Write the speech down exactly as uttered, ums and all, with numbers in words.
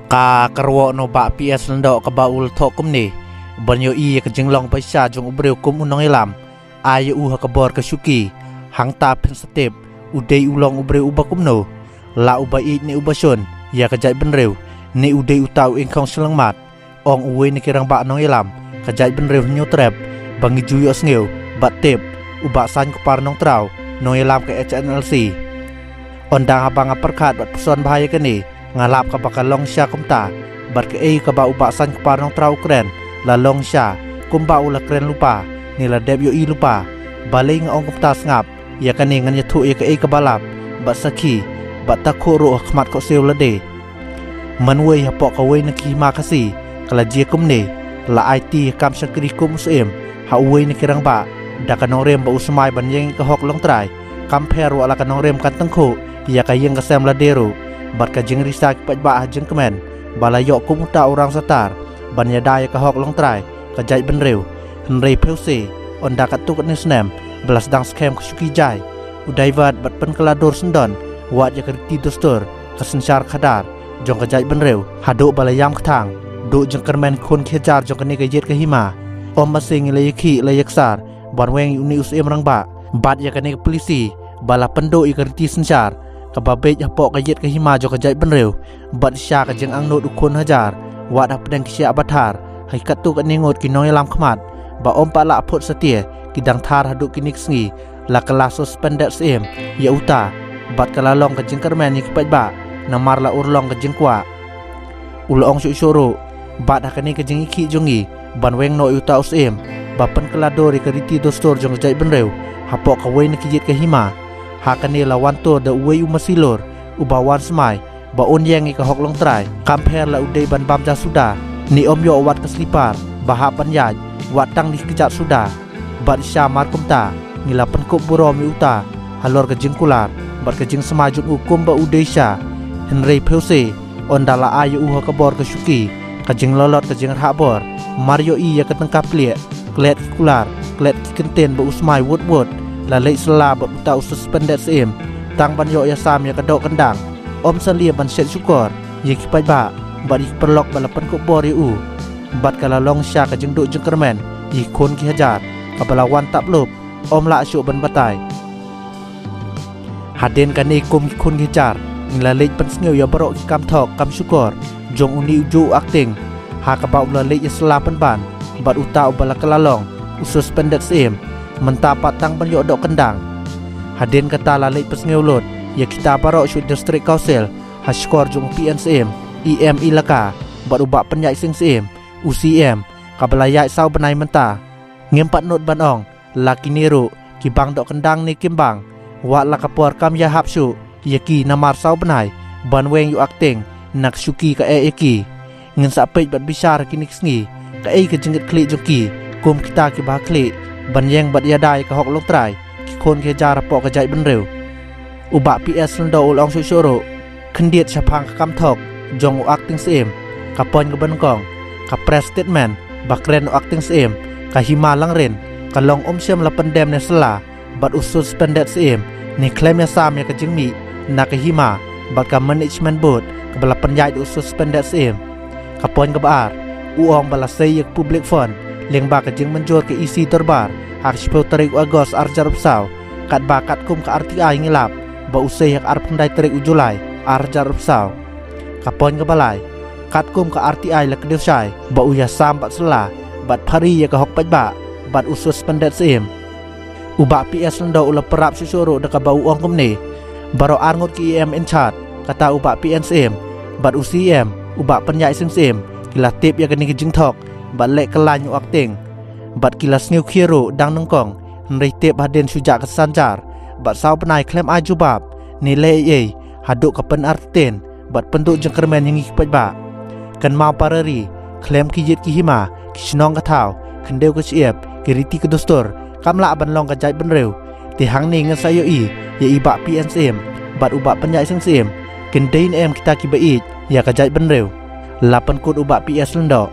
Ka kyrwoh na u Bah P S Lyngdoh kaba u la thoh kumne, ban ïohi ïa ka jinglong baisha jong u briew kum u nongïalam, ai ïa u ha ka bor ka shuki. Hangta phin sa tip u dei u long u briew uba kumno, la uba ïeit ne uba shun ïa ka jaitbynriew, ne u dei uta u ingkhong shyllangmat. Ong uwei na ki rangbah nongïalam ka jaitbynriew Hynñiewtrep ba ngi ju ïohsngew bad tip, u Bah Saiñkupar Nongtraw, nongïalam ka H N L C. Ynda haba nga pyrkhat bad pyrshang bha ïa kane, nga lap kaba ka long shisha kumta. Bad kaei kaba u Bah Saiñkupar Nongtraw u kren, la long shisha kumba u la kren lypa, ne la dep ïohi lypa. Balei nga ong kumta? Sngap, ïa kane ngan ïathuh ïa kaei kaba lap bad sakhi bad takhuh ruh ha khmat khohsiew lade. Mynwei hapoh kawei na ki hima Khasi ka la jia kumne, la aiti ïa ka kam shakri kum u syiem ha uwei na ki rangbah da ka nongrim ba u smai ban ïeng ïa ka hok longtrai. Kam pher wat la ka nongrim kan tyngkhuh ïa ka ïing ka sem lade ruh, bad ka jingrisa ki paidbah ha jingkmen ba la ïoh kum uta u rangsatar ban ïada ïa ka hok longtrai ka jaitbynriew. Hynrei phewse, ynda katto katne snem ba la sdang skhem ka shuki jai, u divert bad pynkylla dur syndon wat ïa ka riti dustur, ka synshar khadar jong ka jaitbynriew, haduh ba la ïam kthang duh jingkyrmen khun ki hajar jong kane ka ïit ka hima. Ym masi ngi la ïakhih la ïaksar ban weng ïa une u syiem rangbah bad ïa kane ka polisi ba la pynduh ïa ka riti synshar kaba bieit hapoh ka ïit ka hima jong ka jaitbynriew, bad shisha ka jingangnud u khun hajar wat hapdeng ki shiah ba thar ha ki katto katne ngut ki nongïalam khmat, ba ym pat lah phut satia. Ki dang thar haduh kine ki sngi la kylla suspended syiem ïa uta, bad ka la long ka jingkyrmen ïa ki paidbah namar la urlong ka jingkwah. U la ong shuh shuh ruh, bad ha kane ka jingïakhih jong ngi ban weng noh ïa uta u syiem ba pynkylla dur ïa ka riti dustur jong ka jaitbynriew hapoh kawei na ki ïit ka hima, ha kane la wan tur da uwei u masilur uba wan smai ba un ïeng ïa ka hok longtrai. Kam pher la u dei ban bam ja suda, ne ym ïoh wat ka slipar ba hap ban ïaid, wat tang da ki kjat suda. Bad shisha markumta ngi la pynkup burom ïa uta halor ka jingkular bad ka jingsmai jong u kumba u dei shisha. Hynrei phewse, ynda la ai ïa u ha ka bor ka shuki, ka jinglolot ka jingrhah bor, mar ïohi ïa ka tyngka plieh, klet ki kular, klet ki kyntien ba u smai wut wut, la leit sla bad uta u suspended syiem tang ban ïoh ïasam ïa ka doh kyndang. Ym salia ban shet shukor ïa ki paidbah bad ïa ki paralok ba la pynkup bor ïa u, bad ka la long shisha ka jingduh jingkyrmen ïa ki khun ki hajar kaba la wan tap lup, ym lah shuh ban batai. Hadien kane kum ki khun ki hajar ngi la leit pynsngew ïa baroh ki kam thok kam shukor jong une ujuh u acting, ha kaba u la leit ïasla pynban bad uta uba la kylla long u suspended syiem, mynta pat tang ban ïoh doh kyndang. Hadien kata la leit pynsngew lut ïa kita baroh sha u District Council ha shkor jong u P N syiem, E M elaka, bad u Bah Pynïaid Sing Syiem, u C M, kaba la ïaid saw bnai mynta. Ngim pat nud ban ong la kine ruh ki bang doh kyndang ne kim bang, wat la ka por kam ïahap shuh ïa ki namar saw bnai ban weng ïa u acting na ka shuki ka eh ïa ki. Ngin sa peit bad bishar ha kine ki sngi kaei ka jingkitkhlieh jong ki kum kita kiba khlieh ban ïeng bad ïada ïa ka hok longtrai ki khun ki hajar hapoh ka jaitbynriew. U Bah P S Lyngdoh u la ong shuh shuh ruh, khyndiat shaphang ka kam thok jong u acting syiem, ka point kaba nyngkong, ka press statement ba kren u acting syiem, ka hima Langrin ka long ym shym la pyndem ne sla bad u suspended syiem ne khlem ïasam ïa ka jingmih na ka hima bad ka management board kaba la pynïaid da u suspended syiem. Ka point kaba ar, u ong ba la sei ïa ka public fund lyngba ka jingmynjur ka E C Dorbar ha ka shiphew tarik u August ar hajar arphew saw, katba katkum ka R T I ngi lap ba u sei ha ka arphew khyndai tarik u July ar hajar arphew saw. Ka point kaba lai, katkum ka R T I la kdew shai ba u ïasam bad sla bad phari ïa ka hok paidbah bad u suspended syiem. U Bah P S Lyngdoh u la pyrap shuh shuh ruh da kaba u ong kumne, baroh arngut ki E M in charge, kata u Bah P N Syiem bad u C M u Bah Pynïaid Sing Syiem, ki la tip ïa kane ka jingthok bad leh kylla ïa u acting, bad ki la sngewkhia ruh dang nyngkong, hynrei tip hadien shu jah ka san hajar bad saw bnai khlem ai jubab ne leh ei ei, haduh ka pynartatien bad pynduh jingkyrmen ïa ngi ki paidbah. Kynmaw para ri, khlem ki ïit ki hima, ki shnong ka thaw, khyndew ka shyiap, ki riti ka dustur, kam lah ban long ka jaitbynriew. Te hangne ngin sa ïohi ïa i Bah P N Syiem bad u Bah Pynïaid Sing Syiem kin dei ne em kita kiba ïeit ïa ka jaitbynriew. La pynkut u Bah P S Lyngdoh,